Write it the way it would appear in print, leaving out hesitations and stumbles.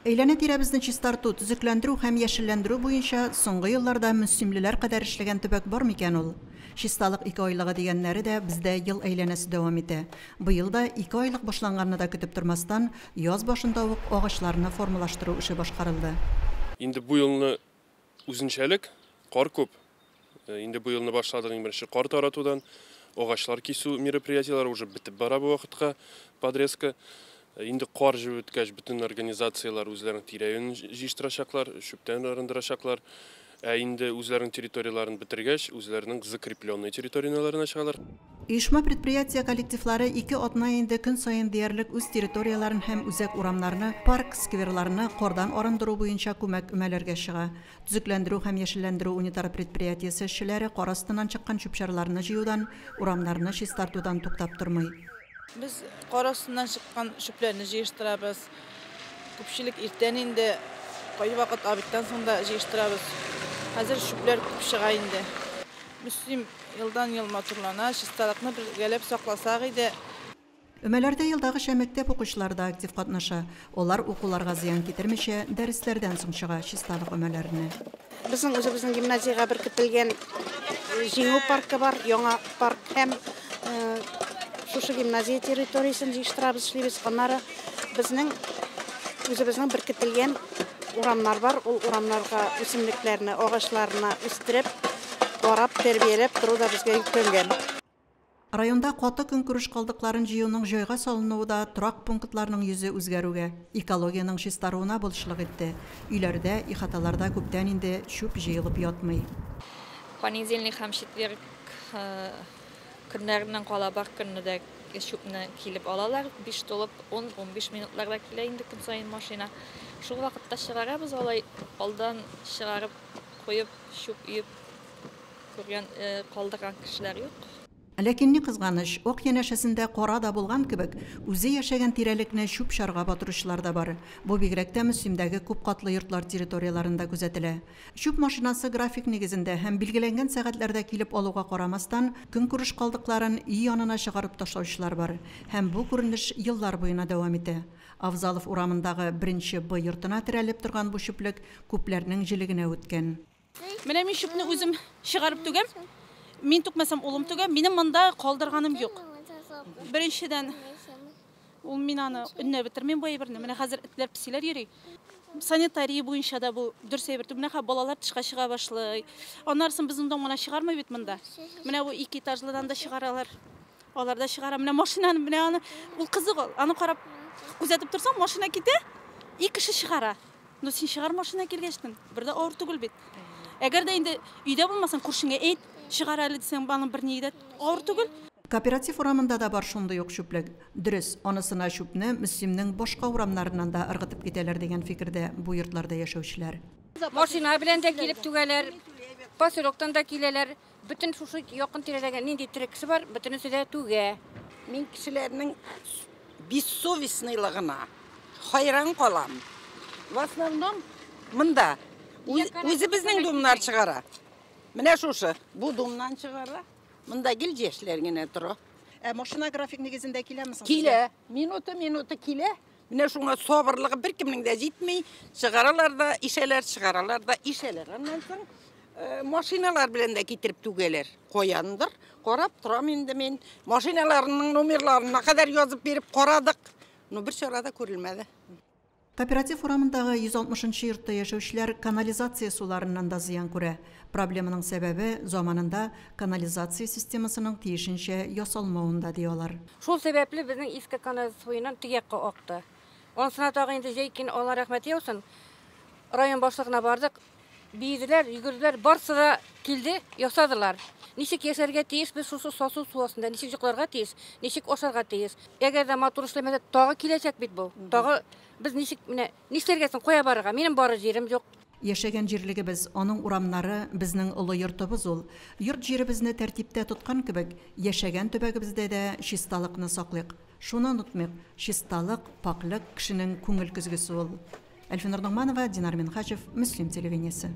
Әйләнә-тирәбезне чистарту, төзекләндерү һәм яшелләндерү буенча соңгы елларда мөслимлеләр кадәр эшләгән төбәк бар микән ул? Чисталык икеайлыгы дигәннәре дә бездә ел әйләнәсе дәвам итә. Быел да икеайлык башланганны да көтеп тормастан, яз башында ук агачларны формалаштыру эше башкарылды. Инде бу елны үзенчәлек, кар күп. Инде бу елны башладык иң беренче кар таратудан, агачлар кисү мероприятиеләре уже бетеп бара бу вакытка, подрезка. Инде кар җебеп беткәч, бөтен организацияләр үзләренең тирә-юнен җыештырачаклар, чүптән арындырачаклар. Ә инде үзләренең территорияләрен бетергәч, үзләренең закрепленный территорияләренә чыгалар. Оешма-предприятие коллективлары ике атна инде көн саен диярлек үз территорияләрен һәм үзәк урамнарны, парк, скверларны кардан арындыру буенча күмәк өмәләргә чыга. Төзекләндерү һәм яшелләндерү унитар предприятиесе эшчеләре кар астыннан чыккан чүп-чарларны җыюдан, урамнарны чистартудан туктап тормый. Без кар астыннан чыккан чүпләрне җыештырабыз. Күпчелек иртән инде, кайвакыт обедтан соң да җыештырабыз. Хәзер чүпләр күп чыга инде. Мөслим елдан-ел матурлана, чисталыкны бергәләп сакласак иде. Өмәләрдә елдагыча мәктәп укучылары да актив катнаша. Алар укуларга зыян китермичә, дәресләрдән соң чыга чисталык өмәләренә. Безнең үзебезнең гимназиягә беркетелгән Җиңү паркы бар, яңа парк һәм шушы гимназия территориясен җыештырабыз, эшлибез. Аннары безнең үзебезнең беркетелгән урамнар бар. Ул урамнарга үсемлекләрне, агачларны үстереп, карап, тәрбияләп тору да безгә йөкләнгән. Районда каты көнкүреш калдыкларын җыюның җайга салынуы да торак пунктларның йөзе үзгәрүгә, экологиянең чистаруына булышлык итте. Өйләрдә, ихаталарда күптән инде чүп җыелып ятмый. Понедельник һәм четверг көннәреннән кала бар көнне дә чүпне килеп алалар. Биш тулып 10-15 минутларда килә инде көн саен машина. Шул вакытта чыгарабыз, алай алдан чыгарып куеп, чүп өеп күргән, калдырган кешеләр юк. Ләкин ни кызганыч, ак янәшәсендә кара да булган кебек, үзе яшәгән тирәлекне чүп-чарга батыручылар да бар. Бу бигрәк тә Мөслимдәге күпкатлы йортлар территорияләрендә күзәтелә. Чүп машинасы график нигезендә һәм билгеләнгән сәгатьләрдә килеп алуга карамастан, көнкүреш калдыкларын өй янына чыгарып ташлаучылар бар. Һәм бу күренеш еллар буена дәвам итә. Авзалов урамындагы беренче Б йортына терәлеп торган бу чүплек күпләрнең җелегенә үткән. Менә мин чүпне үзем чыгарып түгәм. Мин түкмәсәм, улым түгә. Минем монда калдырганым юк. Беренчедән, ул мин аны өннәп бетермим бу әйберне. Менә хәзер этләр, песиләр йөри. Санитария буенча да бу дөрес әйбер түгел. Менә хәзер балалар тышка чыга башлый. Аннары безнең дом гына чыгармый бит монда. Менә бу ике этажлыдан да чыгаралар. Алар да чыгара. Менә машинаны, менә аны, ул кызык ул. Аны карап күзәтеп торсаң, машина китә, и кеше чыгара. Ну син чыгар машина килгәчтен, бер дә авыр түгел бит. Әгәр дә инде өйдә булмасаң, күршеңә әйт, чыгар әле дисәң, аның бер ни дә авыр түгел. Кооператив урамында да бар шундый ук чүплек. Дөрес, анысына чүпне Мөслимнең башка урамнарыннан да ыргытып китәләр дигән фикердә бу йортларда яшәүчеләр. Машина белән дә килеп түгәләр, поселоктан да киләләр. Бөтен шушы якын тирәдәге нинди тере кеше бар, бөтенесе дә түгә. Мин кешеләрнең бессовестныйлыгына хайран калам. В основном монда үзебезнең домнар чыгара. Менә шушы, бу домнан чыгара. Монда гел яшьләр генә тора. Ә машина график нигезендә киләме соң? Килә, минуты-минуты килә. Менә шуңа сабырлыгы беркемнең дә җитми. Чыгаралар да, ишәләр, чыгаралар да, ишәләр. Аннан соң машиналар белән дә китереп түгәләр. Каяндыр, карап торам инде мин. Машиналарының номерларына кадәр язып биреп карадык. Но бер чара да күрелмәде. Кооператив урамындагы 160 нчы йортта яшәүчеләр канализация суларыннан да зыян күрә. Проблеманың сәбәбе заманында канализация системасының тиешенчә ясалмавында ди алар. Шул сәбәпле безнең иске канализация суыннан теге якка акты. Анысына тагы инде җәй көне Алла рәхмәте яусын. Район башлыгына бардык. Биеделәр, йөгерделәр, барсы да килде, ясадылар. Ничек яшәргә тиеш без шушы сасу су астында, ничек йокларга тиеш, ничек ашарга тиеш. Әгәр дә матур эшләмәсә, тагы киләчәк бит бу. Тагы без ничек менә нишләргә соң, кая барырга? Минем барыр җирем юк. Яшәгән җирлегебез, аның урамнары безнең олы йортыбыз ул. Йорт җиребезне тәртиптә тоткан кебек, яшәгән төбәгебездә дә чисталыкны саклыйк. Шуны онытмыйк, чисталык, пакьлек кешенең күңел көзгесе ул. Әлфинур Ногманова, Динар Минһаҗев, Мөслим телевидениесе.